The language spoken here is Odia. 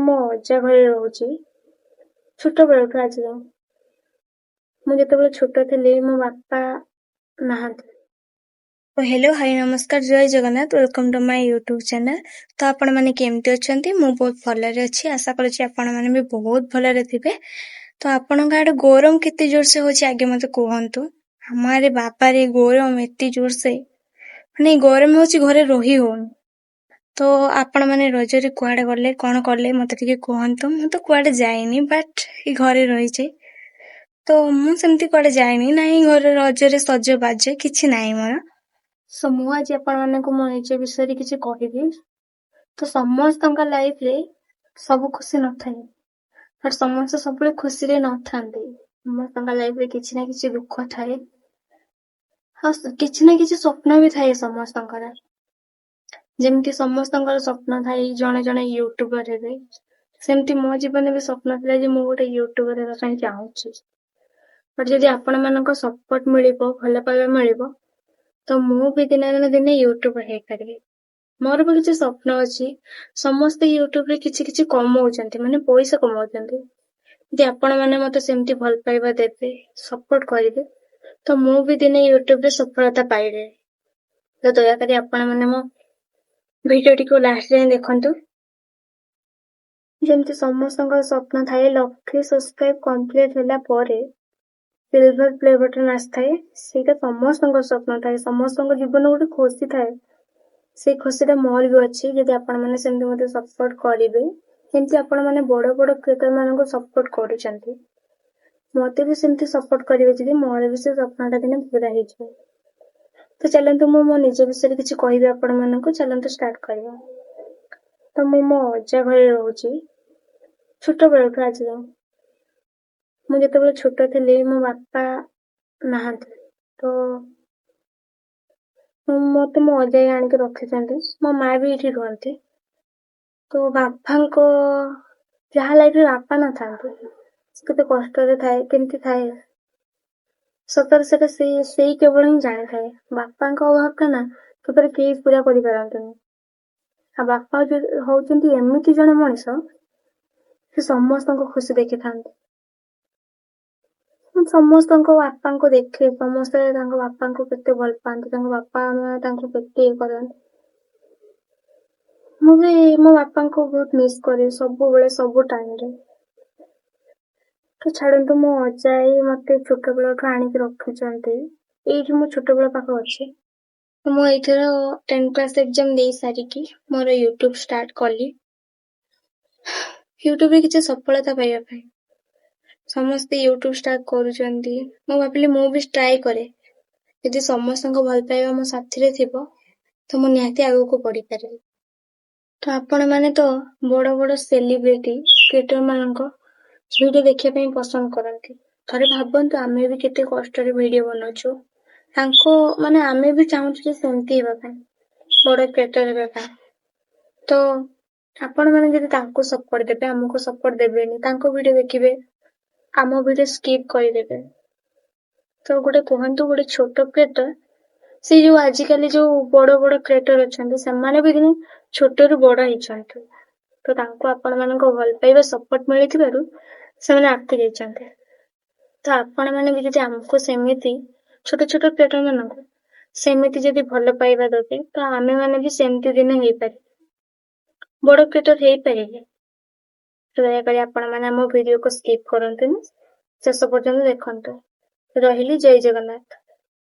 ମୋ ଅଜା ଘରେ ରହୁଛି ଛୋଟବେଳଠୁ ଆଜି ଯାଏଁ। ମୁଁ ଯେତେବେଳେ ଛୋଟ ଥିଲି, ମୋ ବାପା ନାହାନ୍ତି। ହ୍ୟାଲୋ, ହାଇ, ନମସ୍କାର, ଜୟ Jagannath. Welcome to my YouTube channel. ତ ଆପଣମାନେ କେମିତି ଅଛନ୍ତି? ମୁଁ ବହୁତ ଭଲରେ ଅଛି। ଆଶା କରୁଛି ଆପଣମାନେ ବି ବହୁତ ଭଲରେ ଥିବେ। ତ ଆପଣଙ୍କ ଆଡ଼େ ଗରମ କେତେ ଜୋରସେ ହେଉଛି, ଆଗେ ମୋତେ କୁହନ୍ତୁ। ଆମ ଆଡ଼େ ବାବାରେ, ଗରମ ଏତେ ଜୋରସେ, ମାନେ ଗରମ ହେଉଛି, ଘରେ ରହି ହେଉନି। ତ ଆପଣମାନେ ରଜରେ କୁଆଡ଼େ ଗଲେ, କ'ଣ କଲେ, ମୋତେ ଟିକେ କୁହନ୍ତୁ। ମୁଁ ତ କୁଆଡ଼େ ଯାଇନି, ବଟ୍ ଏ ଘରେ ରହିଛି। ତ ମୁଁ ସେମିତି କୁଆଡ଼େ ଯାଇନି ନାହିଁ। ଘରେ ରଜରେ ସଜବାଜ କିଛି ନାହିଁ ମୋର। ସୋ ମୁଁ ଆଜି ଆପଣମାନଙ୍କୁ ମୋ ନିଜ ବିଷୟରେ କିଛି କହିବି। ତ ସମସ୍ତଙ୍କ ଲାଇଫରେ ସବୁ ଖୁସି ନଥାଏ, ବଟ୍ ସମସ୍ତେ ସବୁବେଳେ ଖୁସିରେ ନଥାନ୍ତି। ସମସ୍ତଙ୍କ ଲାଇଫରେ କିଛି ନା କିଛି ଦୁଃଖ ଥାଏ ଆଉ କିଛି ନା କିଛି ସ୍ୱପ୍ନ ବି ଥାଏ ସମସ୍ତଙ୍କର। ଯେମିତି ସମସ୍ତଙ୍କର ସ୍ୱପ୍ନ ଥାଏ ଜଣେ ଜଣେ ୟୁଟ୍ୟୁବର ହେବେ, ସେମିତି ମୋ ଜୀବନରେ ବି ସ୍ୱପ୍ନ ଥିଲା ଯେ ମୁଁ ଗୋଟେ ୟୁଟ୍ୟୁବର ହେବା ପାଇଁ ଚାହୁଁଛି। ବଟ୍ ଯଦି ଆପଣମାନଙ୍କ ସପୋର୍ଟ ମିଳିବ, ଭଲ ପାଇବା ମିଳିବ, ତ ମୁଁ ବି ଦିନେ ନା ଦିନେ ୟୁଟ୍ୟୁବର ହେଇପାରିବି। ମୋର ବି କିଛି ସ୍ୱପ୍ନ ଅଛି। ସମସ୍ତେ ୟୁଟ୍ୟୁବରେ କିଛି କିଛି କମଉଛନ୍ତି, ମାନେ ପଇସା କମଉଛନ୍ତି। ଯଦି ଆପଣମାନେ ମୋତେ ସେମିତି ଭଲ ପାଇବା ଦେବେ, ସପୋର୍ଟ କରିବେ, ତ ମୁଁ ବି ଦିନେ ୟୁଟ୍ୟୁବରେ ସଫଳତା ପାଇବି। ତ ଦୟାକରି ଆପଣମାନେ ମୋ ଭିଡ଼ିଓଟିକୁ ଲାଷ୍ଟ ଯାଏଁ ଦେଖନ୍ତୁ। ଯେମିତି ସମସ୍ତଙ୍କର ସ୍ୱପ୍ନ ଥାଏ, ଲକ୍ଷେ ସବସ୍କ୍ରାଇବ୍ କମ୍ପ୍ଲିଟ୍ ହେଲା ପରେ ସିଲଭର ପ୍ଲେ ବଟନ୍ ଆସିଥାଏ। ସେଇଟା ସମସ୍ତଙ୍କର ସ୍ୱପ୍ନ ଥାଏ, ସମସ୍ତଙ୍କ ଜୀବନ ଗୋଟେ ଖୁସି ଥାଏ। ସେଇ ଖୁସିଟା ମୋର ବି ଅଛି। ଯଦି ଆପଣମାନେ ସେମିତି ମୋତେ ସପୋର୍ଟ କରିବେ, ଯେମିତି ଆପଣମାନେ ବଡ଼ ବଡ଼ କ୍ରିଏଟରମାନଙ୍କୁ ସପୋର୍ଟ କରୁଛନ୍ତି, ମୋତେ ବି ସେମିତି ସପୋର୍ଟ କରିବେ ଯଦି, ମୋର ବି ସେ ସ୍ୱପ୍ନଟା ଦିନେ ପୁରା ହେଇଯିବ। ତ ଚାଲନ୍ତୁ, ମୁଁ ମୋ ନିଜ ବିଷୟରେ କିଛି କହିବି ଆପଣମାନଙ୍କୁ। ଚାଲନ୍ତୁ ଷ୍ଟାର୍ଟ କରିବା। ତ ମୁଁ ମୋ ଅଜା ଘରେ ରହୁଛି ଛୋଟବେଳଠୁ ଆଜି ଯାଏଁ। ମୁଁ ଯେତେବେଳେ ଛୋଟ ଥିଲି, ମୋ ବାପା ନାହାନ୍ତି। ତ ମୋତେ ମୋ ଅଜା ଆଣିକି ରଖିଛନ୍ତି। ମୋ ମା ବି ଏଇଠି ରୁହନ୍ତି। ତ ବାପାଙ୍କ, ଯାହା ଲାଇଫରେ ବାପା ନଥାନ୍ତି, ସେ କେତେ କଷ୍ଟରେ ଥାଏ, କେମିତି ଥାଏ, ସତରେ ସେଟା ସେଇ କେବଳ ହିଁ ଜାଣିଥାଏ। ବାପାଙ୍କ ଅଭାବଟା ନା ସତରେ କେହି ପୁରା କରିପାରନ୍ତିନି। ଆଉ ବାପା ହଉଛନ୍ତି ଏମିତି ଜଣେ ମଣିଷ, ସେ ସମସ୍ତଙ୍କ ଖୁସି ଦେଖିଥାନ୍ତି। ମୁଁ ସମସ୍ତଙ୍କ ବାପାଙ୍କୁ ଦେଖେ, ସମସ୍ତେ ତାଙ୍କ ବାପାଙ୍କୁ କେତେ ଭଲ ପାଆନ୍ତି, ତାଙ୍କ ବାପା ମା ତାଙ୍କୁ କେତେ ଇଏ କରନ୍ତି। ମୁଁ ବି ମୋ ବାପାଙ୍କୁ ବହୁତ ମିସ୍ କରେ, ସବୁବେଳେ, ସବୁ ଟାଇମରେ। ତ ଛାଡ଼ନ୍ତୁ, ମୋ ଅଜା ଆଈ ମୋତେ ଛୋଟବେଳଠୁ ଆଣିକି ରଖିଛନ୍ତି। ଏଇଠି ମୁଁ ଛୋଟବେଳ ପାଖ ଅଛି। ମୁଁ ଏଇଥର 10th class exam ଦେଇ ସାରିକି ମୋର ୟୁଟ୍ୟୁବ ଷ୍ଟାର୍ଟ କଲି, ୟୁଟ୍ୟୁବରେ କିଛି ସଫଳତା ପାଇବା ପାଇଁ। ସମସ୍ତେ ୟୁଟ୍ୟୁବ ଷ୍ଟାର୍ଟ କରୁଛନ୍ତି, ମୁଁ ଭାବିଲି ମୁଁ ବି ଟ୍ରାଏ କରେ। ଯଦି ସମସ୍ତଙ୍କ ଭଲ ପାଇବା ମୋ ସାଥିରେ ଥିବ, ତ ମୁଁ ନିହାତି ଆଗକୁ ବଢ଼ିପାରିବି। ତ ଆପଣମାନେ ତ ବଡ଼ ବଡ଼ ସେଲିବ୍ରିଟି କ୍ରିଏଟରମାନଙ୍କ ଭିଡ଼ିଓ ଦେଖିବା ପାଇଁ ପସନ୍ଦ କରନ୍ତି। ଥରେ ଭାବନ୍ତୁ, ଆମେ ବି କେତେ କଷ୍ଟରେ ଭିଡ଼ିଓ ବନାଉଛୁ। ତାଙ୍କ ମାନେ ଆମେ ବି ଚାହୁଁଛୁ ଯେ ସେମିତି ହେବା ପାଇଁ, ବଡ଼ କ୍ରିଏଟର ହେବା ପାଇଁ। ତ ଆପଣମାନେ ଯଦି ତାଙ୍କୁ ସପୋର୍ଟ ଦେବେ, ଆମକୁ ସପୋର୍ଟ ଦେବେନି, ତାଙ୍କ ଭିଡ଼ିଓ ଦେଖିବେ, ଆମ ଭିଡ଼ିଓ ସ୍କିପ୍ କରିଦେବେ, ତ ଗୋଟେ କୁହନ୍ତୁ, ଗୋଟେ ଛୋଟ କ୍ରିଏଟର, ସେ ଯୋଉ ଆଜିକାଲି ଯୋଉ ବଡ଼ ବଡ଼ କ୍ରିଏଟର ଅଛନ୍ତି, ସେମାନେ ବି ଦିନେ ଛୋଟରୁ ବଡ଼ ହେଇଛନ୍ତି। ତ ତାଙ୍କୁ ଆପଣମାନଙ୍କ ଭଲ ପାଇବା, ସପୋର୍ଟ ମିଳିଥିବାରୁ ସେମାନେ ଆଗକୁ ଯାଇଛନ୍ତି। ତ ଆପଣମାନେ ବି ଯଦି ଆମକୁ ସେମିତି, ଛୋଟ ଛୋଟ କ୍ରିଏଟରମାନଙ୍କୁ ସେମିତି ଯଦି ଭଲ ପାଇବା ଦେବେ, ତ ଆମେମାନେ ବି ସେମିତି ଦିନେ ହେଇପାରିବୁ, ବଡ଼ କ୍ରିଏଟର ହେଇପାରିବେ। ତ ଦୟାକରି ଆପଣମାନେ ଆମ ଭିଡ଼ିଓକୁ ସ୍କିପ୍ କରନ୍ତୁନି, ଶେଷ ପର୍ଯ୍ୟନ୍ତ ଦେଖନ୍ତୁ। ରହିଲି, ଜୟ ଜଗନ୍ନାଥ।